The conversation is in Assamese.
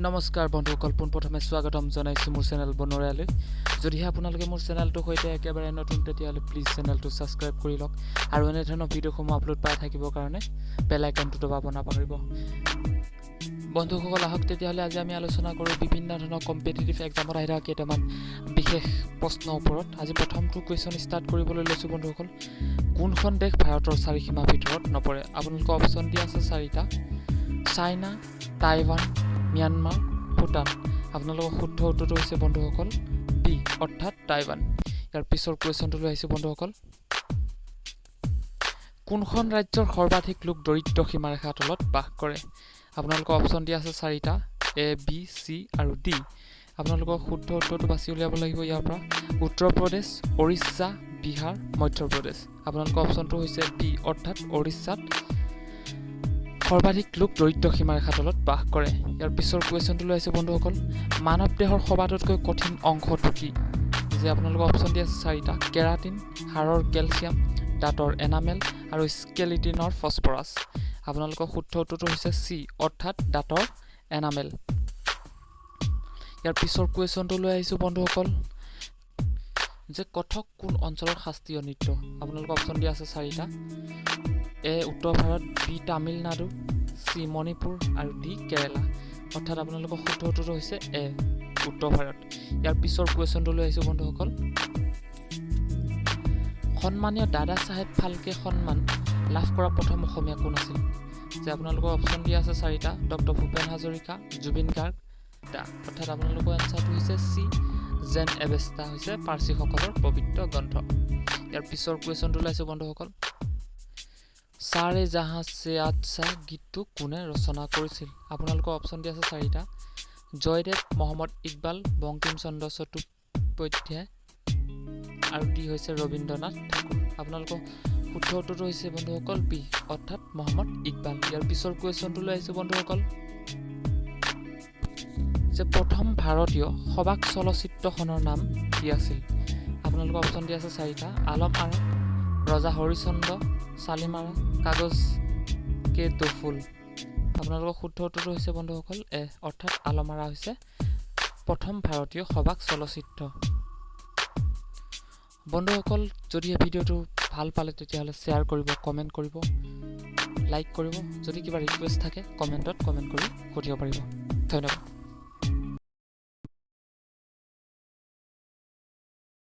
নমস্কাৰ বন্ধুসকল, পোনপ্ৰথমে স্বাগতম জনাইছোঁ মোৰ চেনেল বনৰীয়ালৈ। যদিহে আপোনালোকে মোৰ চেনেলটোৰ সৈতে একেবাৰে নতুন, তেতিয়াহ'লে প্লিজ চেনেলটো ছাবস্ক্ৰাইব কৰি লওক আৰু এনেধৰণৰ ভিডিঅ'সমূহ আপলোড পাই থাকিবৰ কাৰণে বেল আইকনটো দবাব নাপাহৰিব। বন্ধুসকল, আহক তেতিয়াহ'লে আজি আমি আলোচনা কৰোঁ বিভিন্ন ধৰণৰ কম্পিটিটিভ এক্সামত আহি থকা কেইটামান বিশেষ প্ৰশ্নৰ ওপৰত। আজি প্ৰথমটো কুৱেশ্যন ষ্টাৰ্ট কৰিবলৈ লৈছোঁ বন্ধুসকল। কোনখন দেশ ভাৰতৰ চাৰিসীমাৰ ভিতৰত নপৰে? আপোনালোকৰ অপশ্যন দিয়া আছে চাৰিটা: চাইনা, টাইৱান, ম্যানমাৰ, ভূটান। আপোনালোকৰ শুদ্ধ উত্তৰটো হৈছে বন্ধুসকল বি, অৰ্থাৎ টাইৱান। ইয়াৰ পিছৰ কুৱেশ্যনটো লৈ আহিছোঁ বন্ধুসকল। কোনখন ৰাজ্যৰ সৰ্বাধিক লোক দৰিদ্ৰ সীমাৰেখাৰ তলত বাস কৰে? আপোনালোকৰ অপশ্যন দিয়া আছে চাৰিটা: এ, বি, চি আৰু ডি। আপোনালোকৰ শুদ্ধ উত্তৰটো বাছি উলিয়াব লাগিব ইয়াৰ পৰা। উত্তৰ প্ৰদেশ, উৰিষ্যা, বিহাৰ, মধ্যপ্ৰদেশ। আপোনালোকৰ অপশ্যনটো হৈছে বি, অৰ্থাৎ উৰিষ্যাত সৰ্বাধিক লোক দৰিদ্ৰ সীমাৰেখাৰ তলত বাস কৰে। ইয়াৰ পিছৰ কুৱেশ্যনটো লৈ আহিছোঁ বন্ধুসকল। মানৱ দেহৰ সবাতোতকৈ কঠিন অংশটো কি? যে আপোনালোকৰ অপশ্যন দিয়া আছে চাৰিটা: কেৰাটিন, হাড়ৰ কেলছিয়াম, দাঁতৰ এনামেল আৰু স্কেলিটিনৰ ফছফৰাছ। আপোনালোকৰ শুদ্ধ উত্তৰটো হৈছে চি, অৰ্থাৎ দাঁতৰ এনামেল। ইয়াৰ পিছৰ কুৱেশ্যনটো লৈ আহিছোঁ বন্ধুসকল, যে কথক কোন অঞ্চলৰ শাস্ত্ৰীয় নৃত্য? আপোনালোকৰ অপশ্যন দিয়া আছে চাৰিটা: এ উত্তৰ ভাৰত, বি তামিলনাডু, চি মণিপুৰ আৰু ডি কেৰেলা। অৰ্থাৎ আপোনালোকৰ শুদ্ধ উত্তৰটো হৈছে এ, উত্তৰ ভাৰত। ইয়াৰ পিছৰ কুৱেশ্যনটো লৈ আহিছোঁ বন্ধুসকল। সন্মানীয় দাদা চাহেব ফাল্কে সন্মান লাভ কৰা প্ৰথম অসমীয়া কোন আছিল? যে আপোনালোকৰ অপশ্যন দিয়া আছে চাৰিটা: ডক্টৰ ভূপেন হাজৰিকা, জুবিন গাৰ্গ দা। অৰ্থাৎ আপোনালোকৰ এনচাৰটো হৈছে চি। জেণ্ড এবেষ্টা হৈছে পাৰ্চীসকলৰ পবিত্ৰ গ্ৰন্থ। ইয়াৰ পিছৰ কুৱেশ্যনটো ওলাইছোঁ বন্ধুসকল। চাৰে জাহাঁ চে আচ্ছা গীতটো কোনে ৰচনা কৰিছিল? আপোনালোকৰ অপশ্যন দিয়া আছে চাৰিটা: জয়দেৱ, মহম্মদ ইকবাল, বংকিম চন্দ্ৰ চট্টোপাধ্যায় আৰু ডি হৈছে ৰবীন্দ্ৰনাথ ঠাকুৰ। আপোনালোকৰ শুদ্ধ উত্তৰটো হৈছে বন্ধুসকল বি, অৰ্থাৎ মহম্মদ ইকবাল। ইয়াৰ পিছৰ কুৱেশ্যনটো লৈ আহিছোঁ বন্ধুসকল, যে প্ৰথম ভাৰতীয় সবাক চলচ্চিত্ৰখনৰ নাম কি আছিল? আপোনালোকৰ অপশ্যন দিয়া আছে চাৰিটা: আলম আৰা, ৰজা হৰিচন্দ্ৰ, চালিমাৰা, কাগজ কে দো ফুল। আপোনালোকৰ শুদ্ধ উত্তৰটো হৈছে বন্ধুসকল এ, অৰ্থাৎ আলমাৰা হৈছে প্ৰথম ভাৰতীয় সবাক চলচ্চিত্ৰ। বন্ধুসকল, যদি এই ভিডিঅ'টো ভাল পালে, তেতিয়াহ'লে শ্বেয়াৰ কৰিব, কমেণ্ট কৰিব, লাইক কৰিব। যদি কিবা ৰিকুৱেষ্ট থাকে, কমেণ্টত কমেণ্ট কৰি সুধিব পাৰিব। ধন্যবাদ।